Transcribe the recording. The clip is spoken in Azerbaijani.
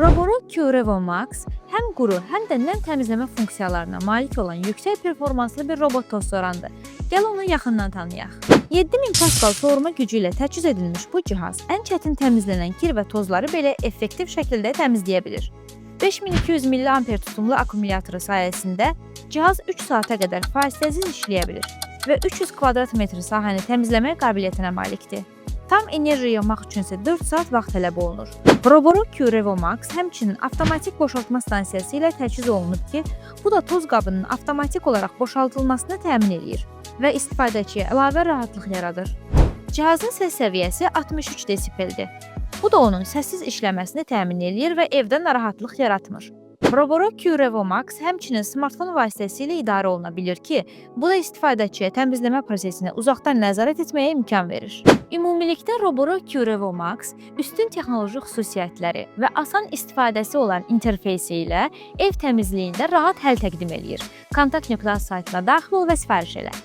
Roborock Q Revo Max həm quru, həm də nəm təmizləmə funksiyalarına malik olan yüksək performanslı bir robot tozsorandır. Gəl onu yaxından tanıyaq. 7000 paskal soğurma gücü ilə təchiz edilmiş bu cihaz ən çətin təmizlənən kir və tozları belə effektiv şəkildə təmizləyə bilir. 5200 mAh tutumlu akkumulyatorı sayəsində cihaz 3 saata qədər fasiləsiz işləyə bilir və 300 kvadrat metr sahəni təmizləmək qabiliyyətinə malikdir. Tam enerji yığmaq üçün isə 4 saat vaxt tələb olunur. Roborock Q Revo Max həmçinin avtomatik boşaltma stansiyası ilə təchiz olunub ki, bu da toz qabının avtomatik olaraq boşaldılmasını təmin eləyir və istifadəçiyə əlavə rahatlıq yaradır. Cihazın səs səviyyəsi 63 desibeldir. Bu da onun səssiz işləməsini təmin eləyir və evdə narahatlıq yaratmır. Roborock Q Revo Max həmçinin smartfon vasitəsilə idarə oluna bilir ki, bu da istifadəçiyə təmizləmə prosesini uzaqdan nəzarət etməyə imkan verir. Ümumilikdə Roborock Q Revo Max üstün texnoloji xüsusiyyətləri və asan istifadəsi olan interfeysi ilə ev təmizliyində rahat həll təqdim eləyir. Kontakt.az saytına daxil ol və sifariş elə.